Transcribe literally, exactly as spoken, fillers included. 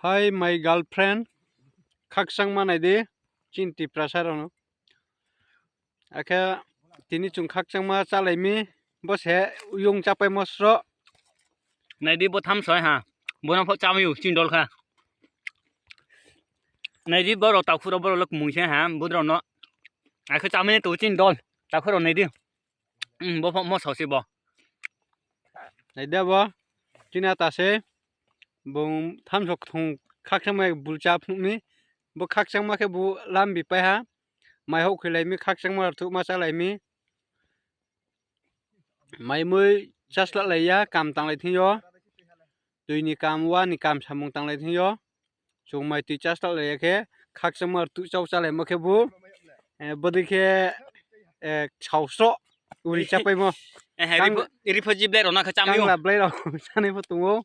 Hi, my girlfriend. Khakchangma nai di, chini Tiprasa rao no. Akhe tini chung khakchangma chálai mi, bo se young chápaimo sroh. Nai di, bo thamsoi ha, bo no pho chámai ou, chini dol kha. Nai di, brao takhu rao, brao le kmung se ha, bo rao no. Akhe chámai nai tong chini dol, takhu rao nai di. Bo pho mosao se bo. Nai di bo, chini ata se, bung thamso kthung khakchangma bul chá phnuh mi, bo khakchangma khe bo lambi pai ha, mai houhkhoilai mi, khakchangma rtuhma chálai mi. Mai mui cháslahlai ya, kam tanglai thing yo. Tui ni kam, wa ni kam, samung tanglai thing yo. Chung mai tui cháslahlai ya khe, khakchangma rtuh chau chálaimo khe bo, bodei khe, sao sroh, uri chápaimo. Refugee blai rao no khe chámai ou. Kangla blai rao chánai pho tong ou.